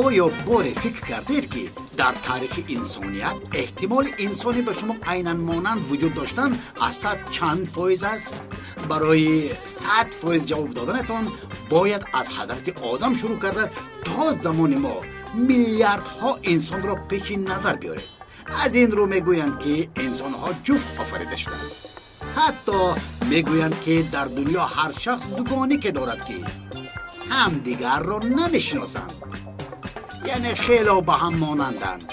Оё боре фикр кардед, ки дар таърихи инсоният эҳтимоли инсоне ба шумо айнан монанд вуҷуд доштан аз 100 чанд фоиз аст? Барои 100% ҷавоб доданатон бояд аз ҳазрати Одам шурӯъ карда то замони мо миллиардҳо инсонро пеши назар биёред. Аз ин рӯ мегӯянд, ки инсонҳо ҷуфт офарида шуданд. Ҳатто мегӯянд, ки дар дунё ҳар шахс дугонике дорад, ки ҳамдигарро намешиносанд, яъне хело ба ҳам монанданд.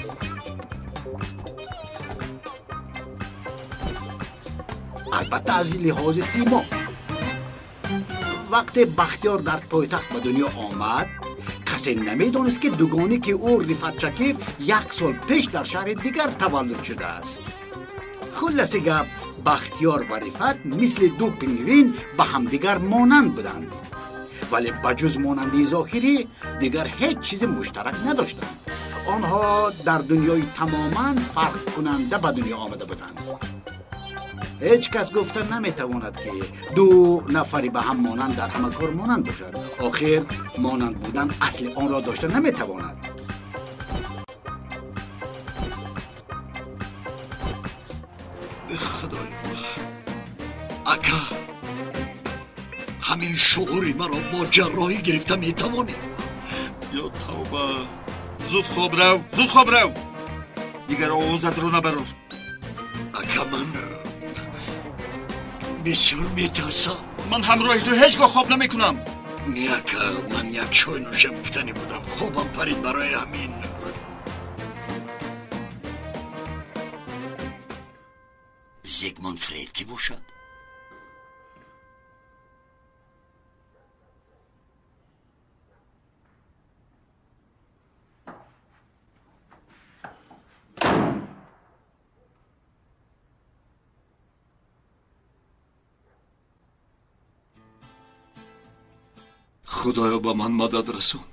Албатта, аз лиҳози симо. Вақте Бахтиёр дар пойтахт ба дунё омад, касе намедонист, ки дугонике ӯ, Рифат Шакир, як сол пеш дар шаҳри дигар таваллуд шудааст. Хулласи гап, Бахтиёр ва Рифат мисли ду пингвин ба ҳамдигар монанд буданд, вале ба ҷуз монандии зоҳирӣ дигар ҳеҷ чизи муштарак надоштанд. Онҳо дар дунёи тамоман фарқкунанда ба дунё омада буданд. Ҳеҷ кас гуфта наметавонад, ки ду нафари ба ҳам монанд дар ҳама кор монанд бошад. Охир монанд будан асли онро дошта наметавонад. Худоё, ака, ҳамин шуури маро бо ҷарроҳӣ гирифта метавонӣ? Ё тавба, зуд хоб рав, зуд хоб рав, дигар овозатро набарор. Ака, ман бисёр метарсам. Ман ҳамроҳи ту ҳеҷ гоҳ хоб намекунам. Не, ака, ман як чой нӯшам гуфтанӣ будам, хобам парид барои ҳамин. Зигмунд Фрейд кӣ бошад? Худоё, ба ман мадад расон.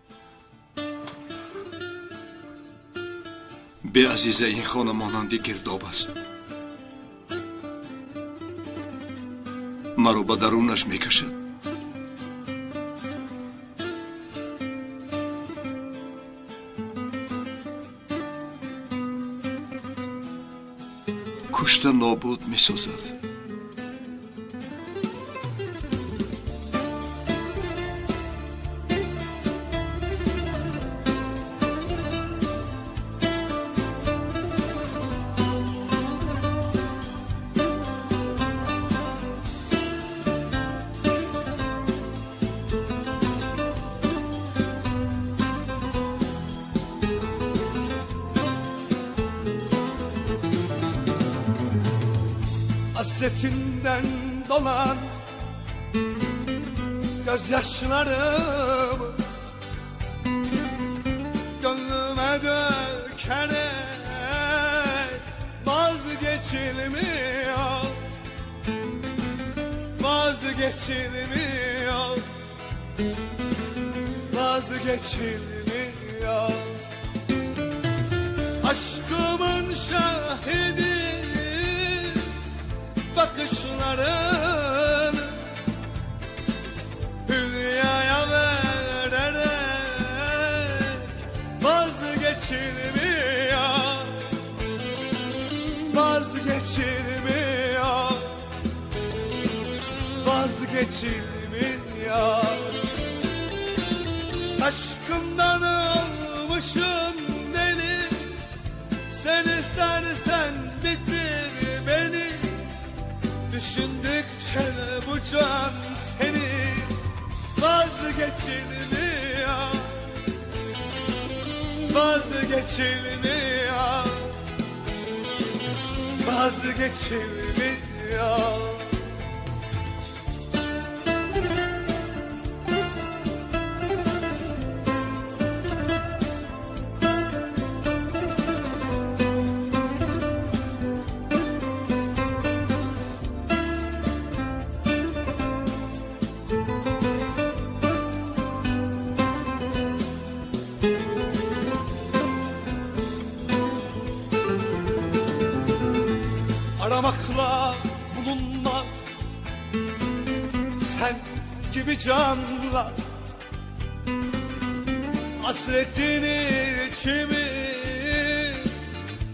Беазиза ин хона монанди гирдоб аст, маро ба дарунаш мекашад. Кушта нобуд месозад. Hasretinden dolan gözyaşlarımı gönlüme dökerek vazgeçilmiyor, vazgeçilmiyor, vazgeçilmiyor. Aşkımın şahidi bakışların hülyaya vererek vazgeçilmiyor, vazgeçilmiyor, vazgeçilmiyor. Aşkımdan olmuşum deli, sen istersen bitir beni. Düşündükçe bu can seni vazgeçilmiyor, vazgeçilmiyor, vazgeçilmiyor. Aramakla bulunmaz sen gibi canlar. Hasretin içimi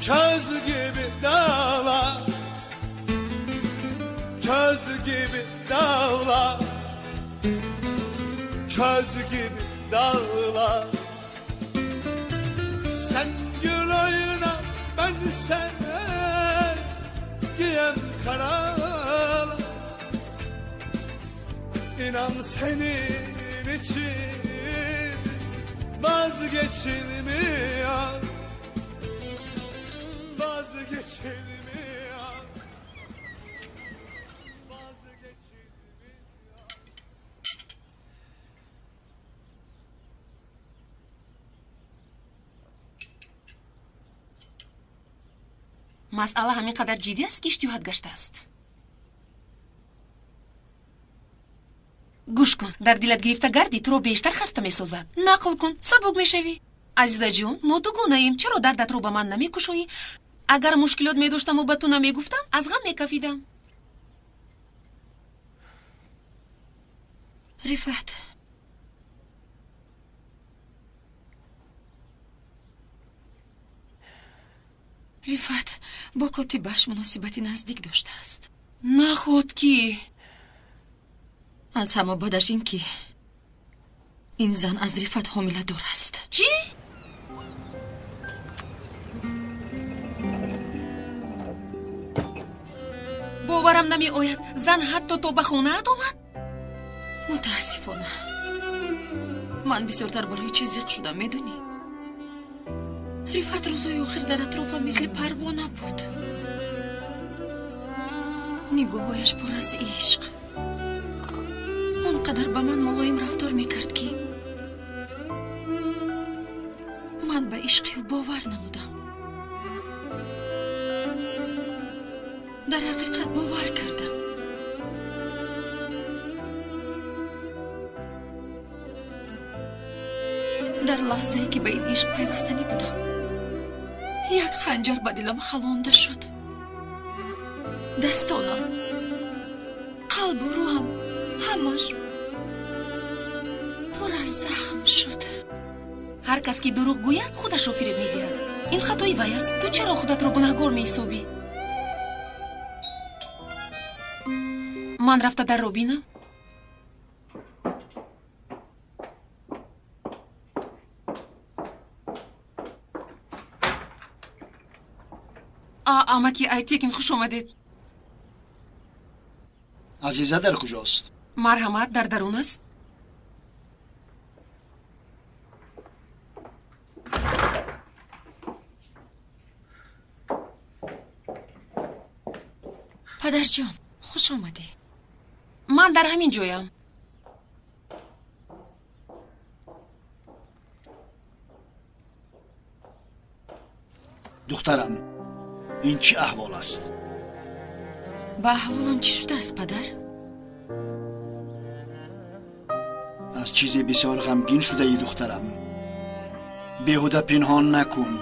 köz gibi dağla, köz gibi dağla, köz gibi dağla. Sen gül oyna, ben sen giyem karala. İnan senin için vazgeçilmiyor, vazgeçilmiyor, vazgeçilmiyor. Масъала ҳамин қадар ҷиддӣ аст, ки иштиҳоат гаштааст. Гӯш кун, дар дилат гирифта гарди туро бештар хаста месозад. Нақл кун, сабук мешавӣ. Азизаҷон, мо дугонаем, чаро дардатро ба ман намекушоӣ? Агар мушкилот медоштаму ба ту намегуфтам, аз ғам мекафидам. Рифат, Рифат бо котибаш муносибати наздик доштааст. Наход ки? Аз ҳама бадаш ин ки ин зан аз Рифат ҳомиладор аст. Чӣ? Боварам намеояд, зан ҳатто то ба хонаат омад? Мутаассифона, ман бисёртар барои чӣ зиқ шудам, медонӣ? Рифат рӯзҳои охир дар атрофам мисли парвона буд. Нигоҳҳояш пур аз ишқ. Он қадар ба ман мулоим рафтор мекард, ки ман ба ишқи ӯ бовар намудам. Дар ҳақиқат бовар кардам. Дар лаҳзае ки ба ин ишқ пайвастанӣ будам, як ханҷар ба дилам халонда шуд. Дастонам, қалбу рӯҳам ҳамаш пур аз захм шуд. Ҳар кас ки дурӯғ гӯяд, худашро фиреб медиҳад. Ин хатои вай аст. Ту чаро худатро гунаҳгор меҳисобӣ? Ман рафта дарро бинам. Амаки Айтекин, хуш омадед. Азиза дар куҷост? Марҳамат, дар дарун аст. Падарҷон, хуш омадӣ. Ман дар ҳамин ҷоям. Духтарам, ин чӣ аҳвол аст? Ба аҳволам чӣ шудааст, падар? Аз чизе бисёр ғамгин шудаӣ, духтарам. Беҳуда пинҳон накун.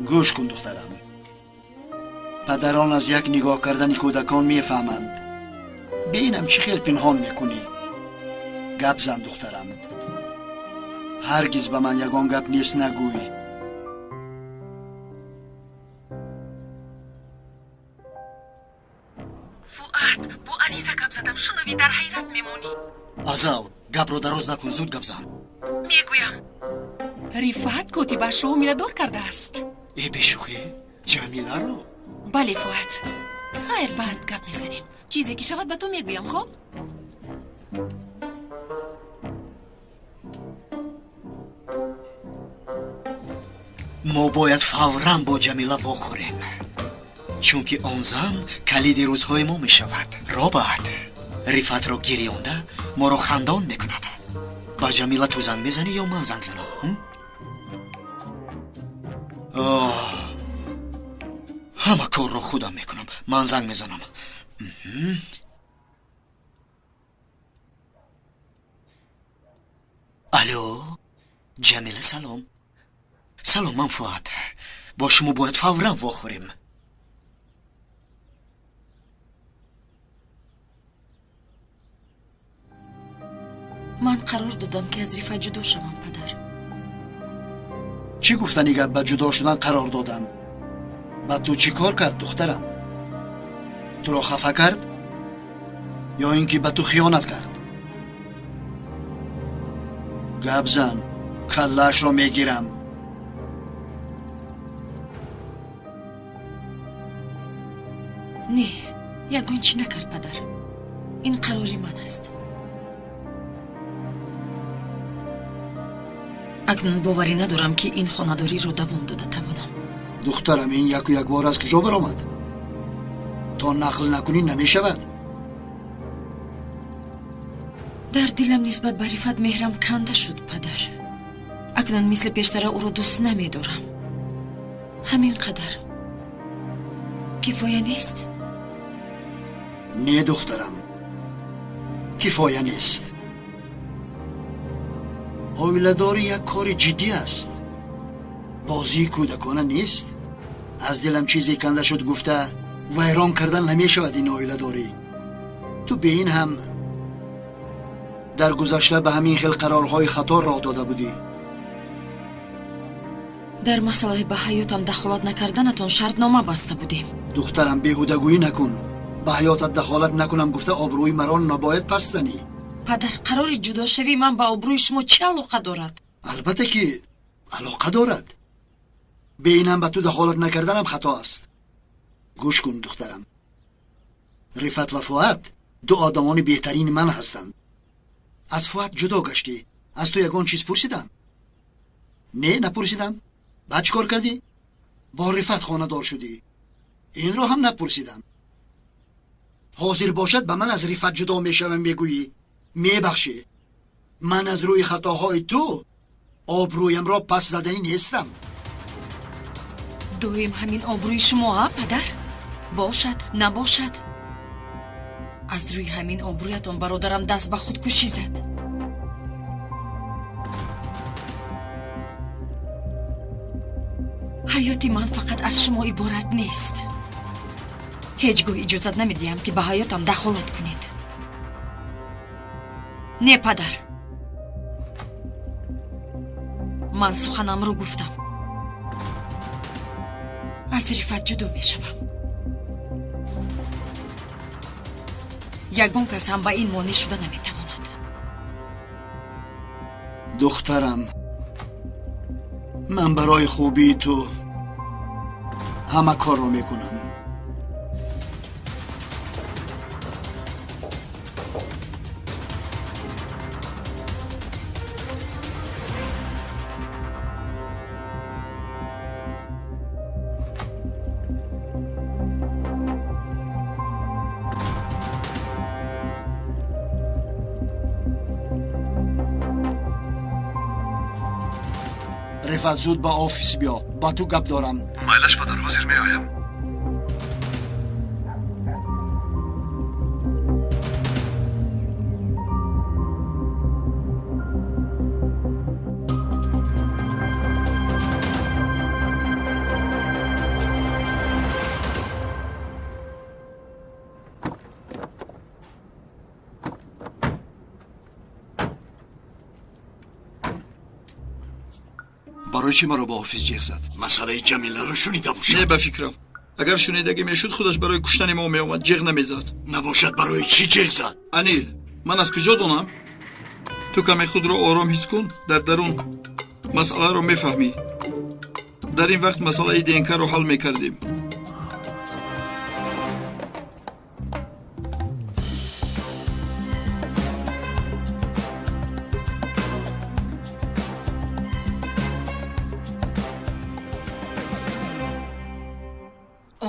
Гӯш кун, духтарам. Падарон аз як нигоҳ кардани кӯдакон мефаҳманд. Бинам чӣ хел пинҳон мекунӣ. Гап зан, духтарам. Ҳаргиз ба ман ягон гап нест нагӯй. Фуат, бо Азиза гап задам, шунавӣ дар ҳайрат мемонӣ. Азал, гапро дароз накун, зуд гап зан. Мегӯям, Рифат котибашро ҳомиладор кардааст. Э, бешӯхӣ? Ҷамиларо? Бале, Фуат. Хайр, баъд гап мезанем. Чизе ки шавад ба ту мегӯям, хоб? Мо бояд фавран бо Ҷамила вохӯрем, чунки он зан калиди рӯзҳои мо мешавад. Роберт Рифатро гирёнда моро хандон мекунад. Ба Ҷамила ту занг мезанӣ ё ман занг занам? Ҳама корро худам мекунам. Ман занг мезанам. Алло, Ҷамила, салом. Салом, ман Фуат. Бо шумо бояд фавран вохӯрем. Ман қарор додам, ки аз Рифат ҷудо шавам, падар. Чӣ гуфтани гап ба ҷудо шудан қарор додам? Ба ту чӣ кор кард, духтарам? Туро хафа кард ё ин ки ба ту хиёнат кард? Гап зан, каллаашро мегирам. Не, ягон чӣ накард, падар. Ин қарори ман аст. Акнун боварӣ надорам, ки ин хонадориро давом дода тавонам. Духтарам, ин яку якбор аз куҷо баромад? То нақл накунӣ намешавад. Дар дилам нисбат ба Рифат меҳрам канда шуд, падар. Акнун мисли пештара ӯро дӯст намедорам. Ҳамин қадар кифоя нест? Не, духтарам, кифоя нест. Оиладорӣ як кори ҷиддӣ аст, бозии кӯдакона нест. Аз дилам чизе канда шуд гуфта вайрон кардан намешавад ин оиладорӣ. Ту бе ин ҳам дар гузашта ба ҳамин хел қарорҳои хато роҳ дода будӣ. Дар масъалаи ба ҳаётам дахолат накарданатон шартнома баста будем. Духтарам, беҳудагӯӣ накун. Ба ҳаётат дахолат накунам гуфта обрӯи маро набояд паст занӣ. Падар, қарори ҷудошавии ман ба обрӯи шумо чӣ алоқа дорад? Албатта ки алоқа дорад. Бе инам ба ту дахолат накарданам хато аст. Гӯш кун, духтарам, Рифат ва Фуат ду одамони беҳтарини ман ҳастанд. Аз Фуат ҷудо гаштӣ, аз ту ягон чиз пурсидам? Не, напурсидам. Баъд чӣ кор кардӣ? Бо Рифат хонадор шудӣ. Инро ҳам напурсидам. Ҳозир бошад ба ман аз Рифат ҷудо мешавам мегӯӣ. Мебахшӣ, ман аз рӯи хатоҳои ту обрӯямро пас заданӣ нестам. Доим ҳамин обрӯи шумо, а, падар? Бошад, набошад. Аз рӯи ҳамин обрӯятон бародарам даст ба худкушӣ зад. Ҳаёти ман фақат аз шумо иборат нест. Ҳеҷ гоҳ иҷозат намедиҳам, ки ба ҳаётам дахолат кунед. Не, падар, ман суханамро гуфтам. Аз Рифат ҷудо мешавам. Ягон кас ҳам ба ин монеъ шуда наметавонад. Духтарам, ман барои хубии ту ҳама корро мекунам. Рифат, зуд ба офис биё, ба ту гап дорам. Майлаш, падар, ҳозир меоям. Барои чӣ маро ба офис ҷеғ зад? Масъалаи Ҷамиларо шунида бошад? Не, ба фикрам, агар шунидагӣ мешуд, худаш барои куштани мо меомад, ҷеғ намезад. Набошад, барои чӣ ҷеғ зад? Анил, ман аз куҷо донам? Ту каме худро ором ҳис кун, дар дарун масъаларо мефаҳмӣ. Дар ин вақт масъалаи ДНК-ро ҳал мекардем.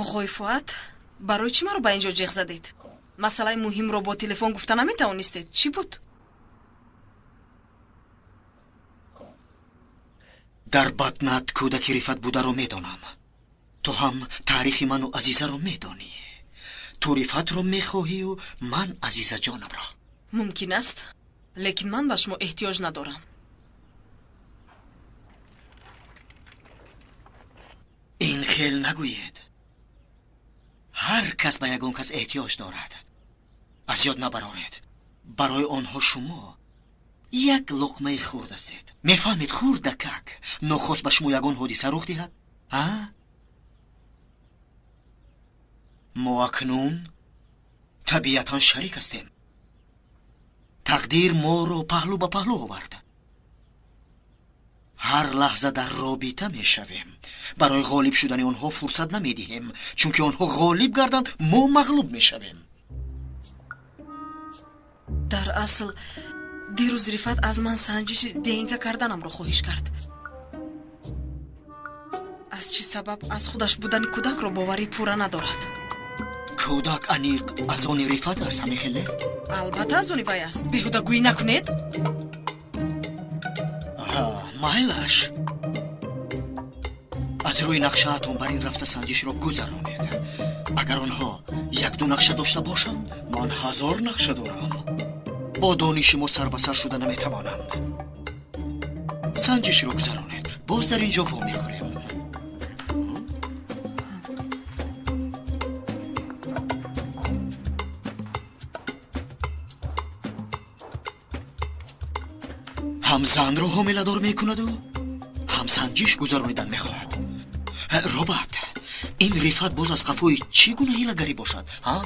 Оғои Фуат, барои чӣ маро ба ин ҷо ҷеғ задед? Масъалаи муҳимро бо телефон гуфта наметавонистед? Чӣ буд? Дар батнат кӯдаки Рифат бударо медонам. Ту ҳам таърихи ману Азизаро медонӣ. Ту Рифатро мехоҳию ман Азизаҷонамро. Мумкин аст, лекин ман ба шумо эҳтиёҷ надорам. Ин хел нагӯед. Ҳар кас ба ягон кас эҳтиёҷ дорад. Аз ёд набароред, барои онҳо шумо Як луқмаи хурд ҳастед. Мефаҳмед, хурдакак. Нохост ба шумо ягон ҳодиса рух диҳад? А? Мо акнун табиатан шарик ҳастем. Тақдир моро паҳлӯ ба паҳлӯ овард. Ҳар лаҳза дар робита мешавем. Барои ғолиб шудани онҳо фурсат намедиҳем, чунки онҳо ғолиб гарданд, мо мағлуб мешавем. Дар асл дирӯз Рифат аз ман санҷиши ДНК карданамро хоҳиш кард. Аз чӣ сабаб аз худаш будани кӯдакро боварӣ пурра надорад? Кӯдак аниқ аз они Рифат аст, ҳамин хел не? Албатта аз они вай аст. Беҳудагӯӣ накунед. Майлаш. Аз рӯи нақшаатон бар ин рафта санҷишро гузаронед. Агар онҳо як-ду нақша дошта бошанд, ман 1000 нақша дорам. Бо дониши мо сар ба сар шуда наметавонанд. Санҷишро гузаронед. Боз дар ин ҷо во мехӯрем. Ҳам занро ҳомиладор мекунаду ҳам санҷиш гузаронидан мехоҳад. Роберт, ин Рифат боз аз қафои чӣ гуна ҳилагарӣ бошад, ҳа?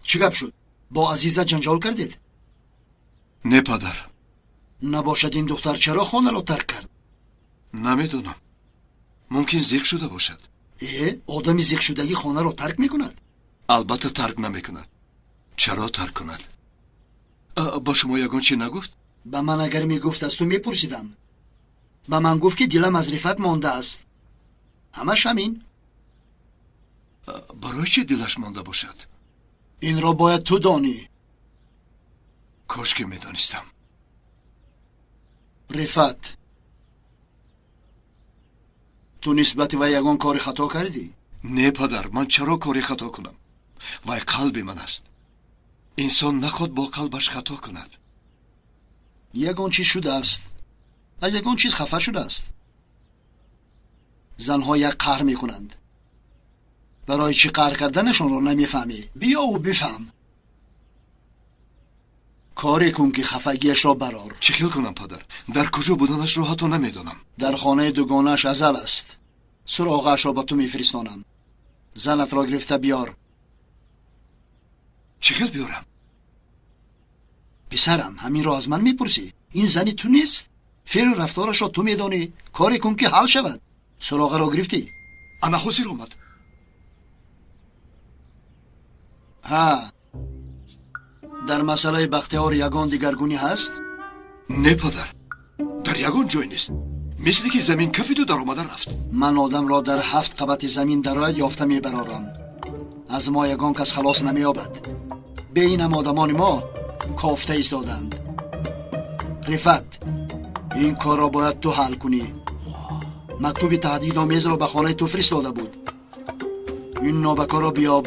Чӣ гап шуд? Бо Азиза ҷанҷол кардед? Не, падар. Набошад ин духтар чаро хонаро тарк кард? Намедонам. Мумкин зиқ шуда бошад. Одами зиқшудагӣ хонаро тарк мекунад? Албатта тарк намекунад. Чаро тарк кунад? Ба шумо ягон чӣ нагуфт? Ба ман агар мегуфт, аз ту мепурсидам. Ба ман гуфт, ки дилам аз Рифат мондааст. Ҳамаш ҳамин. Барои чӣ дилаш монда бошад? Инро бояд ту донӣ. Кош ки медонистам. Рифат, ту нисбати вай ягон кори хато кардӣ? Не, падар, ман чаро кори хато кунам? Вай қалби ман аст. Инсон наход бо қалбаш хато кунад. Ягон чиз шудааст. Аз ягон чиз хафа шудааст. Занҳо як қаҳр мекунанд. Барои чӣ қаҳр карданашонро намефаҳмӣ. Биёву бифаҳм. Коре кун, ки хафагиашро барор. Чӣ хел кунам, падар? Дар куҷо буданашро ҳатто намедонам. Дар хонаи дугонааш Азал аст. Суроғаашро ба ту мефиристонам. Занатро гирифта биёр. Чӣ хел биёрам? Писарам, ҳаминро аз ман мепурсӣ? Ин зани ту нест? Феълу рафторашро ту медонӣ. Коре кун, ки ҳал шавад. Суроғаро гирифтӣ? Ана ҳозир омад. Ҳа, дар масъалаи Бахтиёр ягон дигаргунӣ ҳаст? Не, падар, дар ягон ҷой нест. Мисли ки замин кафиду даромада рафт. Ман одамро дар 7 қабати замин дарояд ёфта мебарорам. Аз мо ягон кас халос намеёбад. Бе инам одамони мо кофта истоданд. Рифат, ин корро бояд ту ҳал кунӣ. Мактуби таҳдидомезро ба хонаи ту фиристода буд. Ин нобакорро биёб.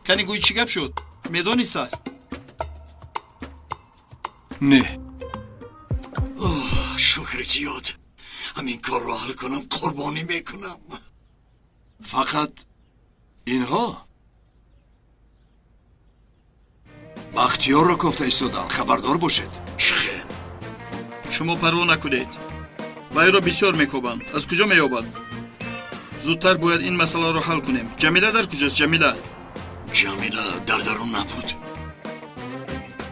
Кани гӯй, чӣ гап шуд? Медонистааст? Не. Шукри зиёд. Ҳамин корро ҳал кунам, қурбонӣ мекунам. Фақат инҳо Бахтиёрро кофта истоданд. Хабардор бошед. Чӣ хел? Шумо парво накунед. Вайро бисёр мекобанд. Аз куҷо меёбанд? Зудтар бояд ин масъаларо ҳал кунем. Ҷамила дар куҷост? Ҷамила? Ҷамила дар дарун набуд.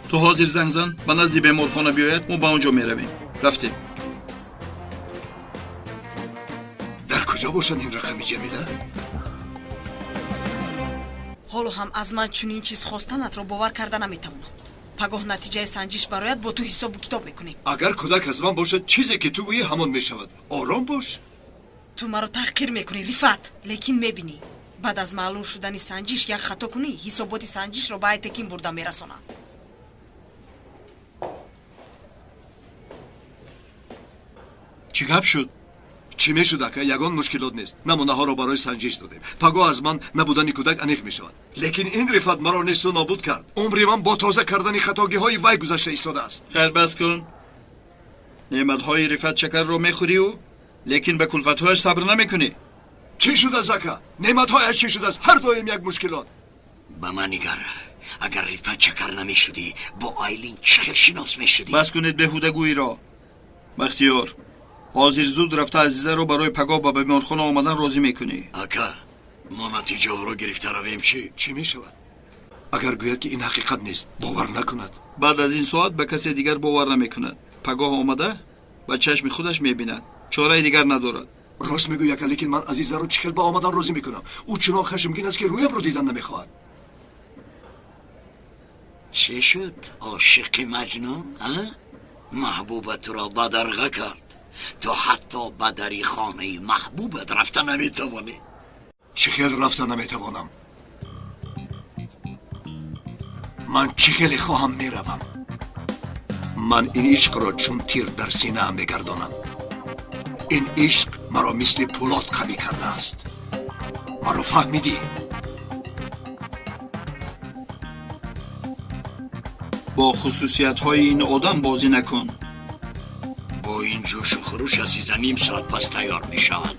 Ту ҳозир занг зан, ба назди беморхона биёяд, мо ба он ҷо меравем. Рафтем. Дар куҷо бошад ин рақами Ҷамила? Ҳоло ҳам аз ман чунин чиз хостанатро бовар карда наметавонам. Пагоҳ натиҷаи санҷиш барояд, бо ту ҳисобу китоб мекунем. Агар кӯдак аз ман бошад, чизе ки ту гӯӣ ҳамон мешавад. Ором бош. Ту маро таҳқир мекунӣ, Рифат, лекин мебинӣ. Баъд аз маълум шудани санҷиш як хато кунӣ, ҳисоботи санҷишро ба Айтекин бурда мерасонам. Чӣ гап шуд? Чӣ мешуд, ака? Ягон мушкилот нест. Намунаҳоро барои санҷиш додем. Пагоҳ аз ман набудани кӯдак аниқ мешавад. Лекин ин Рифат маро несту нобуд кард. Умри ман бо тоза кардани хатогиҳои вай гузашта истодааст. Хайр, бас кун. Неъматҳои Рифат Чакарро мехӯриву лекин ба кулфатҳояш сабр намекунӣ. Чӣ шудааст, ака? Неъматҳояш чӣ шудааст? Ҳар доим як мушкилот. Ба ман нигар, агар Рифат Чакар намешудӣ, бо Айлин чӣ хел шинос мешудӣ? Бас кунед беҳудагӯиро. Бахтиёр, ҳозир зуд рафта Азизаро барои пагоҳ ба беморхона омадан розӣ мекунӣ. Ака, мо натиҷаҳоро гирифта равем чӣ? Чӣ мешавад? Агар гӯяд, ки ин ҳақиқат нест, бовар накунад. Баъд аз ин соат ба касе дигар бовар намекунад. Пагоҳ омада ба чашми худаш мебинад. Чораи дигар надорад. Рост мегӯй, ака, лекин ман Азизаро чӣ хел ба омадан розӣ мекунам? Ӯ чунон хашмгин аст, ки рӯямро дидан намехоҳад. Чӣ шуд, ошиқи Маҷнун? Маҳбубатро бадарға кард. Ту ҳатто ба дари хонаи маҳбубат рафта наметавонӣ. Чӣ хел рафта наметавонам? Ман чӣ хеле хоҳам меравам. Ман ин ишқро чун тир дар синаам мегардонам. Ин ишқ маро мисли пӯлод қавӣ кардааст. Маро фаҳмидӣ? Бо хусусиятҳои ин одам бозӣ накун. Бо ин ҷӯшу хуруш Азиза ним соат пас тайёр мешавад.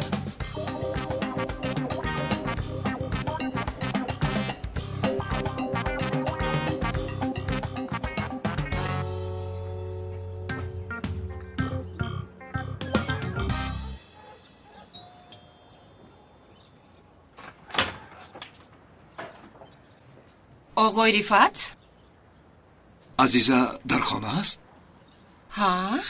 Оғои Рифат? Азиза дар хона аст? Ҳа?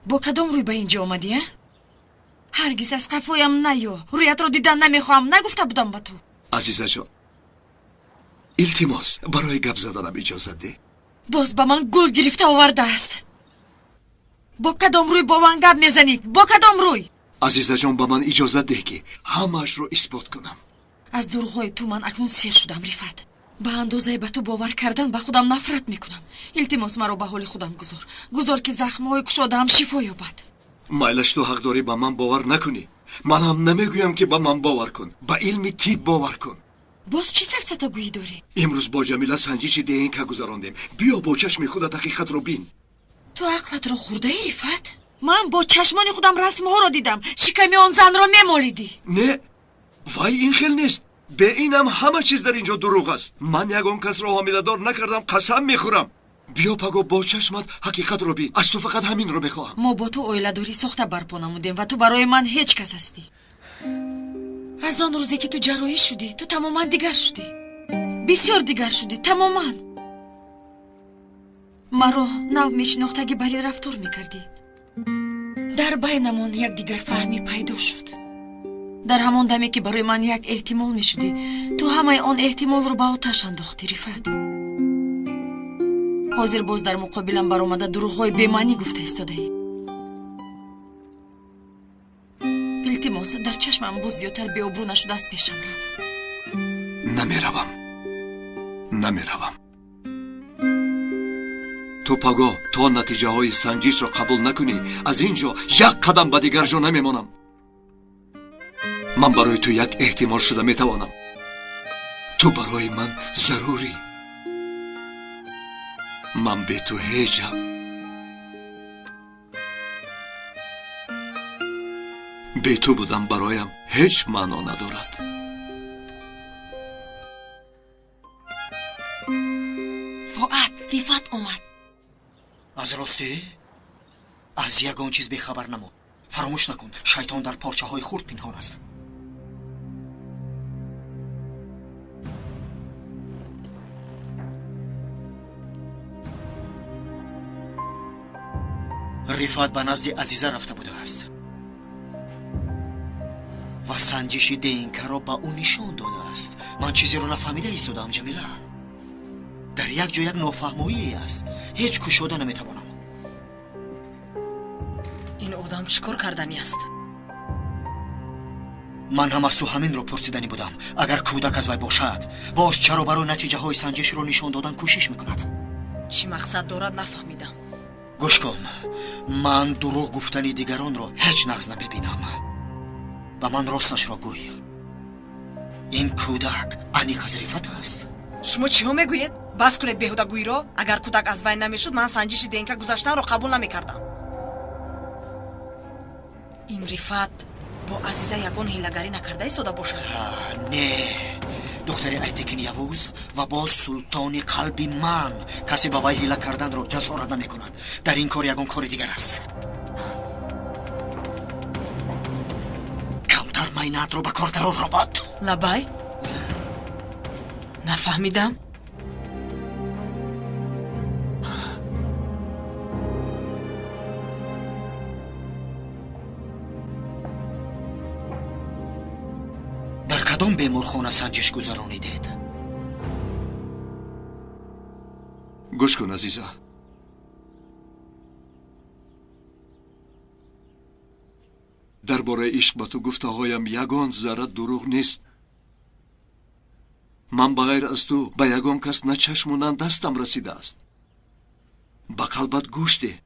Бо кадом рӯй ба ин ҷо омадӣ, а? Ҳаргиз аз қафоям наё. Рӯятро дидан намехоҳам, нагуфта будам ба ту. Азизаҷон, илтимос, барои гап заданам иҷозат деҳ. Боз ба ман гул гирифта овардааст. Бо кадом рӯй бо ман гап мезанӣ? Бо кадом рӯй? Азизаҷон, ба ман иҷозат деҳ, ки ҳамаашро исбот кунам. Аз дурӯғҳои ту ман акнун сер шудам, Рифат. Ба андозаи ба ту бовар кардан ба худам нафрат мекунам. Илтимос, маро ба ҳоли худам гузор. Гузор, ки захмҳои кушодаам шифо ёбад. Майлаш, ту ҳақ дорӣ ба ман бовар накунӣ. Ман ҳам намегӯям, ки ба ман бовар кун. Ба илми тиб бовар кун. Боз чӣ сафсатагӯӣ дорӣ? Имрӯз бо Ҷамила санҷиши ДНК гузарондем. Биё бо чашми худат ҳақиқатро бин. Ту ақлатро хӯрдаӣ, Рифат? Ман бо чашмони худам расмҳоро дидам. Шиками он занро мемолидӣ. Не, вай ин хел нест. Бе инам ҳама чиз дар ин ҷо дурӯғ аст. Ман ягон касро ҳомиладор накардам, қасам мехӯрам. Биё паго бо чашмат ҳақиқатро бин. Аз ту фақат ҳаминро мехоҳам. Мо бо ту оиладорӣ сохта барпо намудем ва ту барои ман ҳеҷ кас ҳастӣ. Аз он рӯзе, ки ту ҷарроҳӣ шудӣ, ту тамоман дигар шудӣ. Бисёр дигар шудӣ, тамоман. Маро нав мешинохтагӣ бале рафтор мекардӣ. Дар байнамон якдигарфаҳмӣ пайдо шуд. Дар ҳамон даме, ки барои ман як эҳтимол мешудӣ, ту ҳамаи он эҳтимолро ба оташ андохтӣ, Рифат. Ҳозир боз дар муқобилам баромада дурӯғҳои бемаънӣ гуфта истодаӣ. Илтимос, дар чашмам боз зиёдтар беобрӯ нашуда аз пешам рав. Намеравам, намеравам. Ту пагоҳ то натиҷаҳои санҷишро қабул накунӣ, аз ин ҷо як қадам ба дигар ҷо намемонам. Ман барои ту як эҳтимол шуда метавонам. Ту барои ман зарурӣ. Ман бе ту ҳеҷам. Бе ту будан бароям ҳеҷ маъно надорад. Фуат, Рифат омад. Аз ростӣ? Аз ягон чиз бехабар намон. Фаромӯш накун, шайтон дар порчаҳои хурд пинҳон аст. Рифат ба назди Азиза рафта будааст ва санҷиши ДНК-ро ба ӯ нишон додааст. Ман чизеро нафаҳмида истодаам, Ҷамила. Дар як ҷо як нофаҳмоие аст. Ҳеҷ кушода наметавонам. Ин одам чӣ кор карданӣ аст? Ман ҳам аз ту ҳаминро пурсиданӣ будам. Агар кӯдак аз вай бошад, боз чаро барои натиҷаҳои санҷишро нишон додан кӯшиш мекунад? Чӣ мақсад дорад, нафаҳмидам. Гӯш кун, ман дурӯғ гуфтани дигаронро ҳеҷ нағз намебинам. Ба ман росташро гӯй. Ин кӯдак аниқ аз Рифат аст? Шумо чиҳо мегӯед? Бас кунед беҳудагӯиро. Агар кӯдак аз вай намешуд, ман санҷиши ДНК гузаштанро қабул намекардам. Ин Рифат бо Азиза ягон ҳилагарӣ накарда истода бошад? Не, духтари Айтекин Явуз ва боз султони қалби ман касе ба вай ҳила карданро ҷасорат намекунад. Дар ин кор ягон кори дигар аст. Камтар майнаатро ба кор дарор, робот. Лабай, нафаҳмидам. Дар кадом беморхона санҷиш гузаронидед? Гӯш кун, Азиза. Дар бораи ишқ ба ту гуфтаҳоям ягон зарра дурӯғ нест. Ман ба ғайр аз ту ба ягон кас на чашму на дастам расидааст. Ба қалбат гӯш деҳ.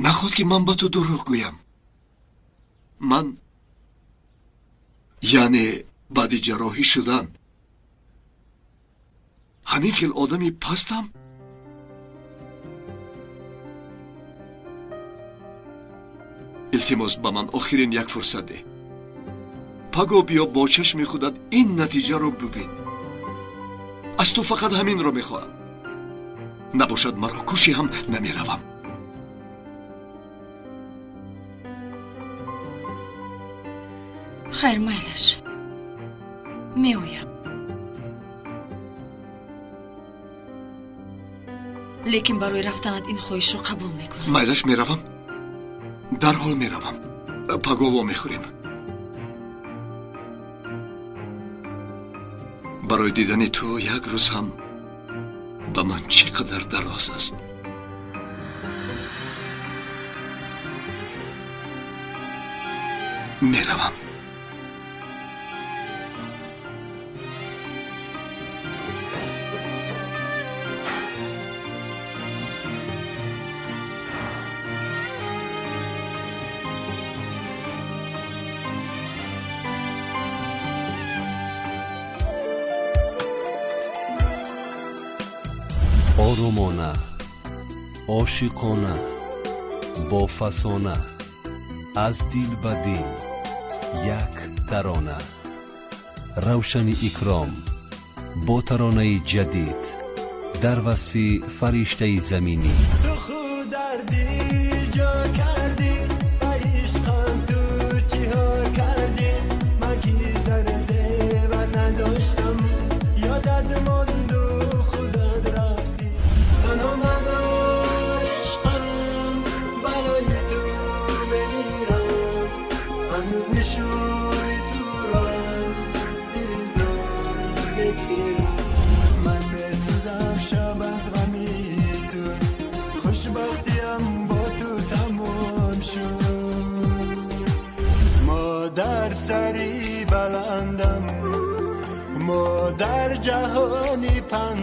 Наход ки ман ба ту дурӯғ гӯям. Ман яъне баъди ҷарроҳӣ шудан ҳамин хел одами пастам? Илтимос, ба ман охирин як фурсат деҳ. Паго биё бо чашми худат ин натиҷаро бибин. Аз ту фақат ҳаминро мехоҳам. Набошад маро кушӣ ҳам намеравам. Хайр, майлаш, меоям. Лекин барои рафтанат ин хоҳишро қабул мекунам. Майлаш, меравам. Дарҳол меравам. Паго вомехӯрем. Барои дидани ту як рӯз ҳам ба ман чӣ қадар дароз аст. Меравам. Оромона, ошиқона, бофасона, аз дил ба дил, як тарона. Равшани Икром бо таронаи ҷадид дар васфи фариштаи заминӣ. Ту худ дар дил ҷо кардӣ, ба ишқам ту чиҳо кардӣ? Ман ки зани зеба надоштам, ёдат монду худат рафтӣ. Танҳо мазор ишқам, барои ту мемирам, ҳанӯз нишони туро дили зор мегирам. Ман месӯзам шаб аз ғами ту, хушбахтиям бо ту тамом шуд. Модар сари баландам, модар ҷаҳони панд.